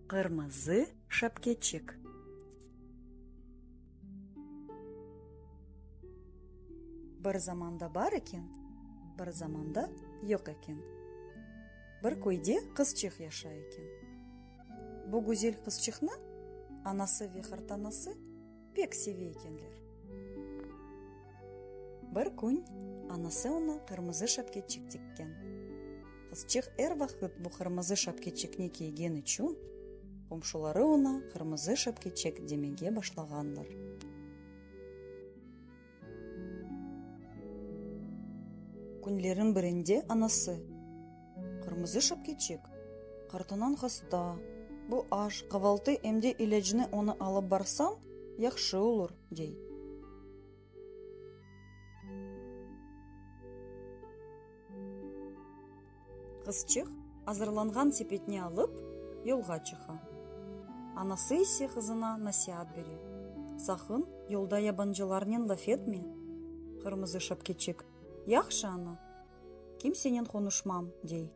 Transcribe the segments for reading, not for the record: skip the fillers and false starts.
Qırmızı şapkeçik. Bir zamanda bar eken, bir zamanda yoq eken. Bir köyde qızçıq yaşay eken. Bu güzel qızçıqnı anası ve qartanası pek seve ekenler. Bir kün anası oña qırmızı şapkeçik tikken. Qızçıq er vaqıt bu qırmızı şapkeçikni kiygen içün, qomşuları oña Qırmızı şapkeçik demege başlağanlar. Künlerniñ birinde anası, Qırmızı şapkeçik, qartanañ hasta, bu aş, qavaltı em de ilâcnı oña alıp barsañ, yahşı olur, dey. Qızçıq azırlanğan sepetni alıp, yolğa çıqa. Anası ise qızına nasiat bere, Saqın, yolda yabancılarnen laf etme! Qırmızı şapkeçik, Yahşı, ana, kimsenen qonuşmam, dey.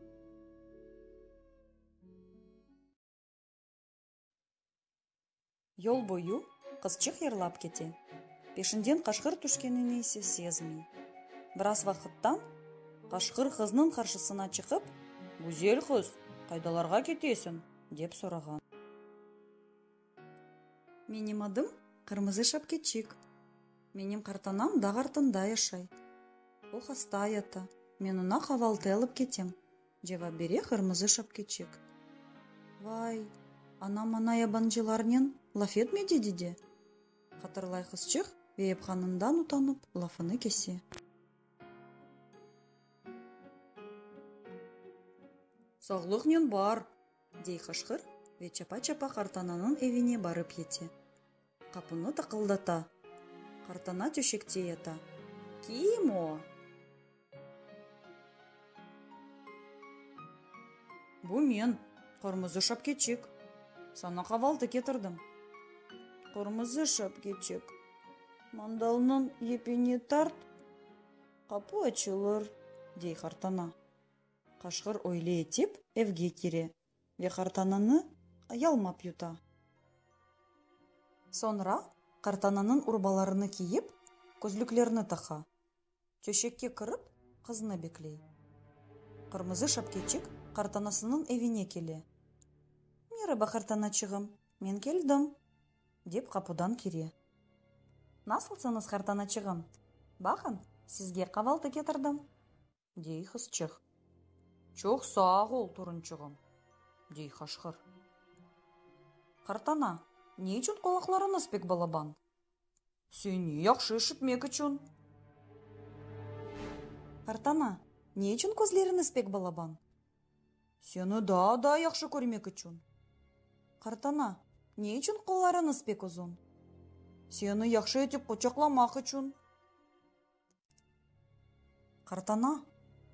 Yol boyu qızçıq yırlap kete, peşinden qaşqır tüşkenini ise sezmey. Biraz vaqıttan qaşqır qıznıñ qarşısına çıqıp, Güzel qız, qaydalarğa ketesiñ? dep sorağan. Menim adım Qırmızı Şapkeçik. Menim qartanam dağ artında yaşay. O hasta yata, men oña qavaltı alıp ketem. Cevap bere Qırmızı Şapkeçik. Vay, anam maña yabancılarnen laf etme dedi de! hatırlay qızçıq ve yapqanından utanıp lafını kese. Sağlıqnen bar! dey qaşqır ve çapa-çapa qartananıñ evine barıp yete. Qapunı taqıldata. Qartana töşekte yata. Kim o? Bu men, Qırmızı Şapkeçik. Saña qavaltı ketirdim. Qırmızı Şapkeçik, mandalnıñ yipini tart, qapu açılır, dey qartana. Qaşqır öyle etip evge kire ve qartananı yalmap yuta. Soñra qartananıñ urbalarını kiyip, közlüklerini taqa. Töşekke kirip, qıznı bekley. Qırmızı Şapkeçik qartanasınıñ evine kele. Meraba, qartanaçığım, men keldim, dep qapudan kire. Nasılsıñız, qartanaçığım? Baqıñ, sizge qavaltı ketirdim. Dey qızçıq. Çoq sağ ol, torunçığım, dey qaşqır. Qartana, ne içün qulaqlarıñız pek balaban? Seni yahşı eşitmek içün. Qartana, ne içün közleriñiz pek balaban? Seni daa da yahşı körmek içün. Qartana, ne içün qollarıñız pek uzun? Seni yahşı etip quçaqlamaq içün. Qartana,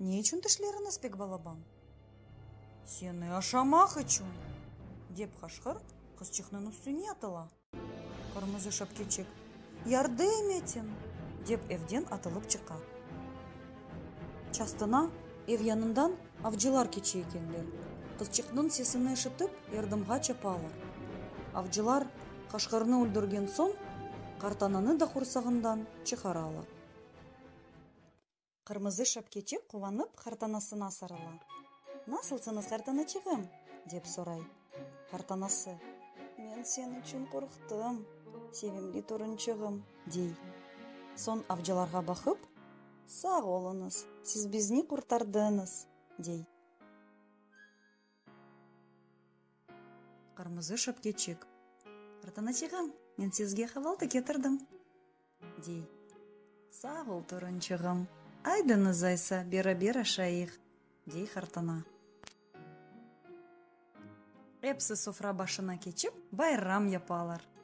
ne içün tişleriñiz pek balaban? Seni aşamaq içün! dep qaşqır qızçıqnıñ üstüne atıla. Qırmızı Şapkeçik, Yardım etiñ! dep evden atılıp çıqa. Çastına ev yanından avcılar keçe ekenler. Qızçıqnıñ sesini eşitip, yardımğa çapalar. Avcılar qaşqırnı öldürgen soñ, qartananı da qursağından çıqaralar. Qırmızı Şapkeçik quvanıp qartanasına sarıla. Nasılsıñız, qartanaçığım? dep soray. Qartanası, Men sen içün qorqtım, sevimli torunçığım, dey. Soñ avcılarğa baqıp, Sağ oluñız, siz bizni qurtardıñız, dey. Qırmızı Şapkeçik, Qartanaçığım, men sizge qavaltı ketirdim, dey. Sağ ol, torunçığım, aydıñız aysa, beraber aşayıq, dey qartana. Episi sofra başına keçip, bayram yapalar.